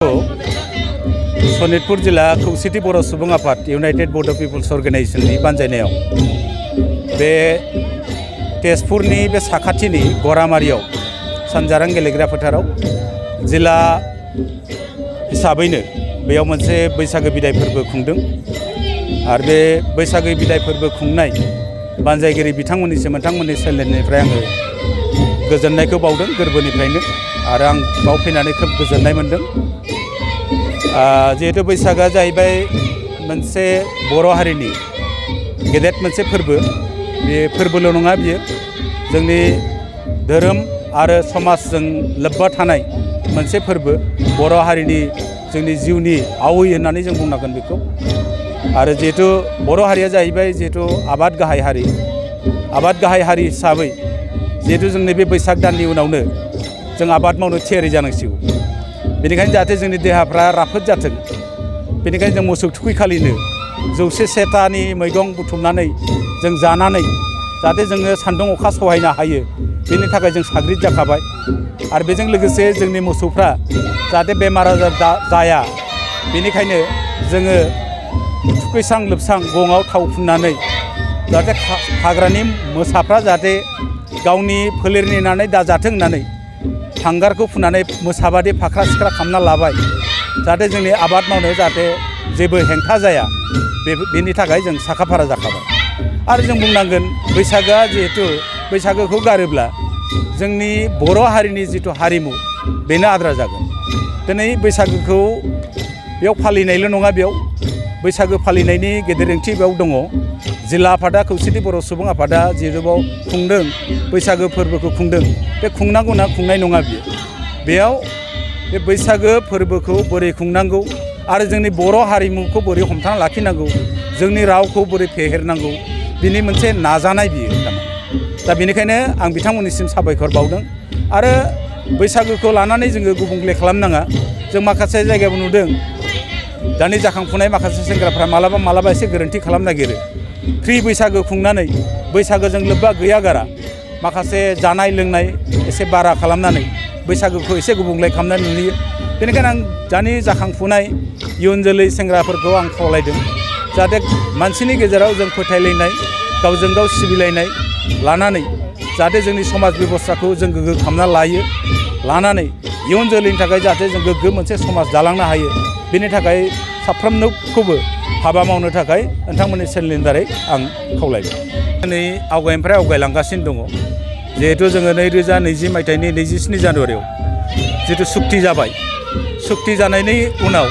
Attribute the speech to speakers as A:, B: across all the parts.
A: सनितपुर जिला खौसेथि बर' सुबुं आफाद इउनाइटेड बड' पिपल्स अर्गेनाइजेशननि बानजायनायाव बे तेजपुरनि बे साखाथिनि गरामारियाव सानजारां गेलेग्रा फोथाराव जिल्ला हिसाबैनो बेयाव मोनसे बैसागो बिदाय फोरबो खुंदों आरो बे बैसागो बिदाय फोरबो खुंनाय बानजायगिरि बिथांमोननि सोलेरनिफ्राय आङो गोजोननायखौ बावदों गोरबोनिफ्रायनो आरो आं बाव फैनानै खोब गोजोननाय मोनदों। जिहेतु बैसागोआ जाहैबाय मोनसे बर' हारिनि गेदेर मोनसे फोरबो। बे फोरबोल' नङा, बियो जोंनि धोरोम आरो समाजजों लोब्बा थानाय मोनसे फोरबो, बर' हारिनि जोंनि जिउनि आवै होननानै जों बुंनांगोन बेखौ। आरो जिहेतु बर' हारिया जाहैबाय जिहेतु आबाद गाहाय हारि हिसाबै जिहेतु जोंनि बे बैसाग दाननि उनावनो जों आबाद मावनो थियारि जानांसिगौ। बेनिखायनो जाहाथे जोंनि देहाफ्रा राफोद जाथों, बेनिखायनो जों मोसौ थुखैखालिनो 101तानि मैगं बुथुमनानै जों जानानै जाहाथे जोङो सान्दुं अखा सहायनो हायो, बेनि थाखाय जों साग्रिद जाखाबाय। आरो बेजों लोगोसे जोंनि मोसौफ्रा जाहाथे बेमार आजार जाया, बेनिखायनो जोङो थुखैस्रां लोबस्रां गङाव थाव फुननानै जाहाथे हाग्रानि मोसाफ्रा जाहाथे गावनि फोलेर नेनानै दाजाथों होननानै हांगारखौ फुननानै मोसाबादि फाख्रा सिख्रा खालामना लाबाय, जाहाथे जोंनि आबाद मावनायाव जाहाथे जेबो हेंथा जाया, बेनि थाखाय जों साखाफारा जाखाबाय। आरो जों बुंनांगोन बैसागोआ जिहेतु बैसागोखौ गारोब्ला जोंनि बर' हारिनि जिथु हारिमु बेनो आद्रा जागोन। दिनै बैसागोखौ बेयाव फालिनायल' नङा, बेयाव बैसागो फालिनायनि गेदेर ओंथि बेयाव दङ। जिल्ला आफादा खौसेथि बर' सुबुं आफादा जिहेतु बाव खुंदों, बैसागो फोरबोखौ खुंदों, बे खुंनांगौ ना खुंनाय नङा बेयाव बे बैसागो फोरबोखौ बोरै खुंनांगौ आरो जोंनि बर' हारिमुखौ बोरै हमथाना लाखिनांगौ, जोंनि रावखौ बोरै फेहेरनांगौ, बिनि मोनसे नाजानाय बियो थारमाने। दा बेनिखायनो आं बिथांमोननिसिम साबायखर बावदों। आरो बैसागोखौ लानानै जोङो गुबुंले खालामनाङा। जों माखासे जायगायाव नुदों दानि जाखांफुनाय माखासे सेंग्राफ्रा मालाबा एसे गोरोन्थि खालामनो नागिरो। फ्रि बैसागो खुंनानै बैसागोजों लोब्बा गैया गारा माखासे जानाय लोंनाय एसे बारा खालामनानै बैसागोखौ एसे गुबुंले खालामनाय नुयो। बेनिखायनो आं दानि जाखांफुनाय इयुन जोलै सेंग्राफोरखौ आं खावलायदों, जाहाथे मानसिनि गेजेराव जों फोथायलायनाय, गावजों गाव सिबिलायनाय लानानै जाहाथे जोंनि समाज बेबस्थाखौ जों गोग्गो खालामना लानानै इयुन जोलैनि थाखाय जाहाथे जों गोग्गो मोनसे समाज दालांनो हायो, बेनि थाखाय साफ्रोमखौबो हाबा मावनो थाखाय नोंथांमोननि चेनेलनि दारै आं खावलायबाय। दिनै आवगायनिफ्राय आवगायलांगासिनो दङ। जिहेथु जोङो 2020 मायथाइनि 27 जानुवारियाव जिहेतु सुक्ति जाबाय। सुक्ति जानायनि उनाव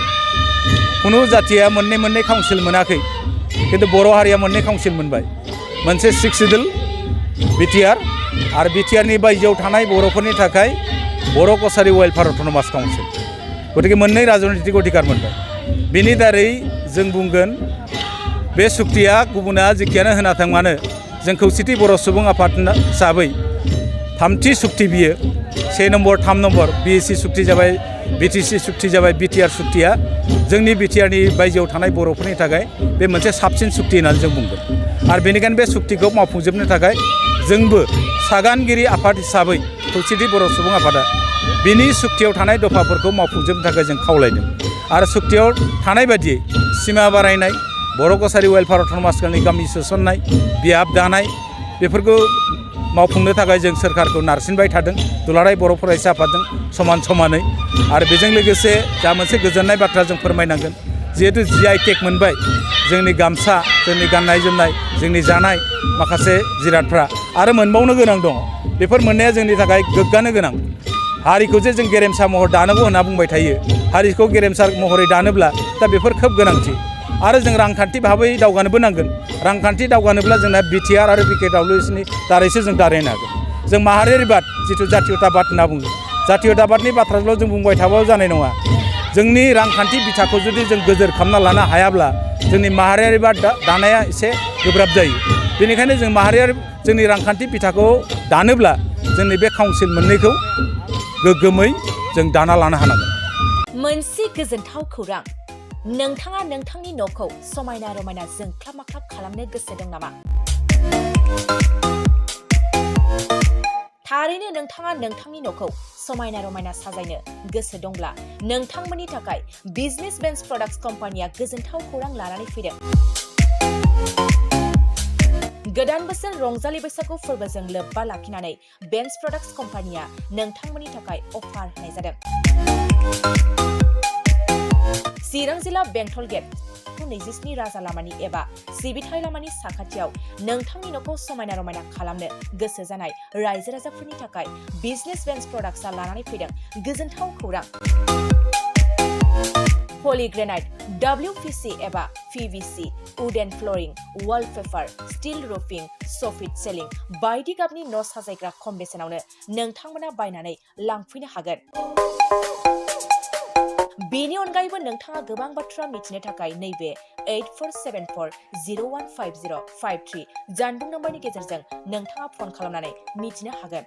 A: खुनु जाथिया मोननै काउन्सिल मोनाखै, खिन्थु बर' हारिया मोननै काउन्सिल मोनबाय। मोनसे 6 सिडुल बिटिआर आरो बिटिआरनि बायजोआव थानाय बर'फोरनि थाखाय बर' कसारि वेलफेयार अट'नमास काउन्सिल। गतिके मोननै राजनैतिक अधिकार मोनबाय। बेनि दारै जों बुंगोन बे सुक्तिया गुबुना जेखियानो होनाथों मानो, जों खौसेथि बर' सुबुं आफाद हिसाबै थामथि सुक्ति बियो 1 नम्बर 3 नम्बर बिएसि सुक्ति जाबाय, बिटिसि सुक्ति जाबाय। बिटिआर सुक्तिया जोंनि बिटिआरनि बायजोआव थानाय बर'फोरनि थाखाय बे मोनसे साबसिन सुक्ति होननानै जों बुंगोन। आरो बेनिखायनो बे सुक्तिखौ मावफुंजोबनो थाखाय जोंबो सागानगिरि आफाद हिसाबै खौसेथि बर' सुबुं आफादा बिनि सुक्तियाव थानाय दफाफोरखौ मावफुंजोबनो थाखाय जों खावलायदों। आरो सुक्तियाव थानाय बायदियै सिमा बारायनाय, बर' कसारि वेलफेयार अट'नमासनि गामि सोसननाय, बियाब दानाय, बेफोरखौ मावफुंनो थाखाय जों सोरखारखौ नारसिनबाय थादों, दुलाराय बर' फरायसा आफादजों समानै। आरो बेजों लोगोसे जा मोनसे गोजोननाय बाथ्रा जों फोरमायनांगोन, जिहेतु GI टेग मोनबाय जोंनि गामसा, जोंनि गाननाय जोमनाय, जोंनि जानाय माखासे जिरादफ्रा आरो मोनबावनो गोनां दङ। बेफोर मोननाया जोंनि थाखाय गोग्गानो गोनां। हारिखौ जे जों गेरेमसा महर दानांगौ होनना बुंबाय थायो, हारिखौ गेरेमसा महरै दानोब्ला दा बेफोर खोब गोनांथि। आरो जों रांखान्थि भाबै दावगानोबो नांगोन। रांखान्थि दावगानोब्ला जोंना बिटिआर आरो बिकेडब्लिउएसनि दारैसो जों दारायनो हागोन। जों माहारियारिबाद जिथु जातीयताबाद होनना बुङो, जातीयताबादनि बाथ्राल' जों बुंबाय थाबाबो जानाय नङा। जोंनि रांखान्थि बिथाखौ जुदि जों गोजोर खालामना लानो हायाब्ला जोंनि माहारियारिबाद दानाया एसे गोब्राब जायो। बेनिखायनो जोंनि रांखान्थि बिथाखौ दानोब्ला जोंनि बे काउन्सिल मोननैखौ गोग्गोमै जों दाना लानो हानांगोन।
B: मोनसे गोजोनथाव खौरां, नोंथाङा नोंथांनि न'खौ समायना रमायना जोंख्लाब माख्लाब खालामनो गोसो दं नामा? थारैनो नोंथाङा नोंथांनि न'खौ समायना रमायना साजायनो गोसो दंब्ला नोंथांमोननि थाखाय बिजनेस बेन्स प्रडाक्ट्स कम्पानिया गोजोनथाव खौरां लानानै फैदों। गोदान बोसोर रंजालि बैसागु फोरबोजों लोब्बा लाखिनानै बेन्स प्रडाक्ट्स कम्पानिया नोंथांमोननि थाखाय अफार होनाय जादों। चिरां जिल्ला बेंटल गेट 27 राजा लामानि एबा सिबिथाय लामानि साखाथियाव नोंथांनि न'खौ समायना रमायना खालामनो गोसो जानाय रायजो राजाफोरनि थाखाय बिजनेस बेन्स प्रडाक्ट्सआ लानानै फैदों गोजोनथाव खौरां। पलिग्रेनाइट, WPC एबा PVC, wooden flooring, wallpaper, steel roofing, soffit ceiling बायदि गाबनि न' साजायग्रा खम बेसेनावनो नोंथांमोना बायनानै लांफैनो हागोन। बेनि अनगायैबो नोंथाङा गोबां बाथ्रा मिथिनो थाखाय नैबे 8474015053 जानबुं नम्बरनि गेजेरजों नोंथाङा फन खालामनानै मिथिनो हागोन।